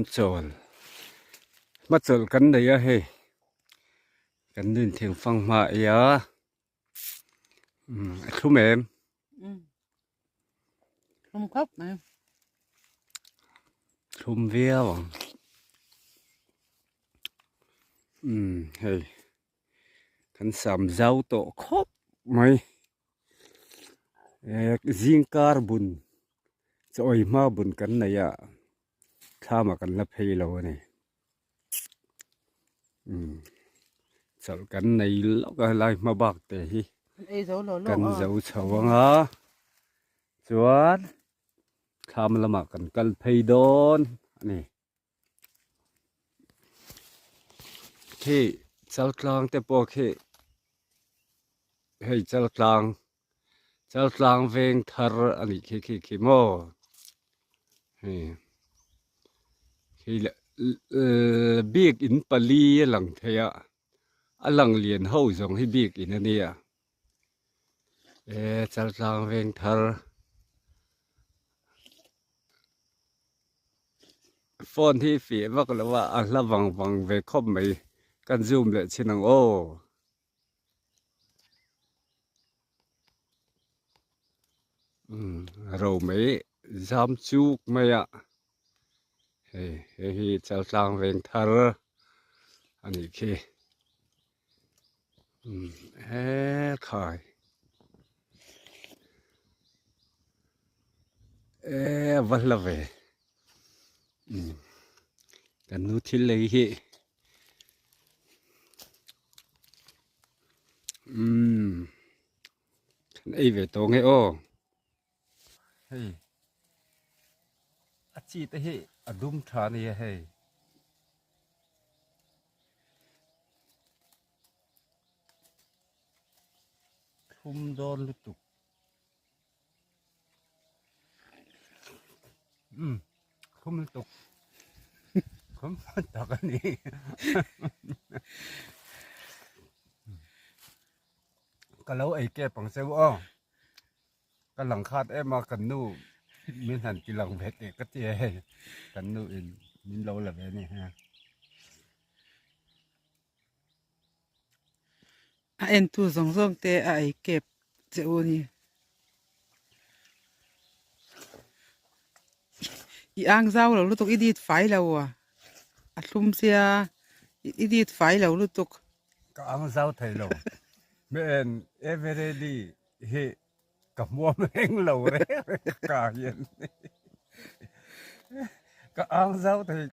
Chawl hma chawlh kan nei a hei kan nin thing fang hma ei a a thlum em thlum khawp mai thlum viau ang umm hei kan sam zau tawh khawp mai zingkar bun chaw ei hma bun kan nei a. Thlamah kan la phei lo a ni. Umm chawlh kan nei lawk a helai hma bak te hi kan zo chho ang a chuan thlam lamah kan kal phei dawn a ni. Khi chaltlang te pawh khi hei chaltlang Chaltlang veng thar a nih khi khi khi maw hei khi leh bik in pali a lang thei a a lang lian ho zawng hi bik in a nia e Chaltlang veng thar phone hi fiah vak lo a a hla vang vang ve khawp mai kan zoom leh chin ang aw. Ro mai zam chuk mai a hei hei hi chaltlang veng thar a nih khi hekhai e va hla ve kan nu thil lei hi. Umm kan ei ve tawh nge aw hei a chi te hi a dum tha a nia hei thlum dawn lutuk umm thlum lutuk thlum tak a ni ka lo ei kep ang che u aw ka lang khat em a kan nu min han ti lang ve teh ka ti a hei kan nu in min lo la ve a ni ha. A entu zawng zawng te a ei kep che u a ni. I ang zau lo lutuk i dit fai lo a a thlum sia i dit fai lo lutuk. Ka ang zau thei lo me en eveready hi ka hmuam reng lo reng reng ka hian ka ang zau thei.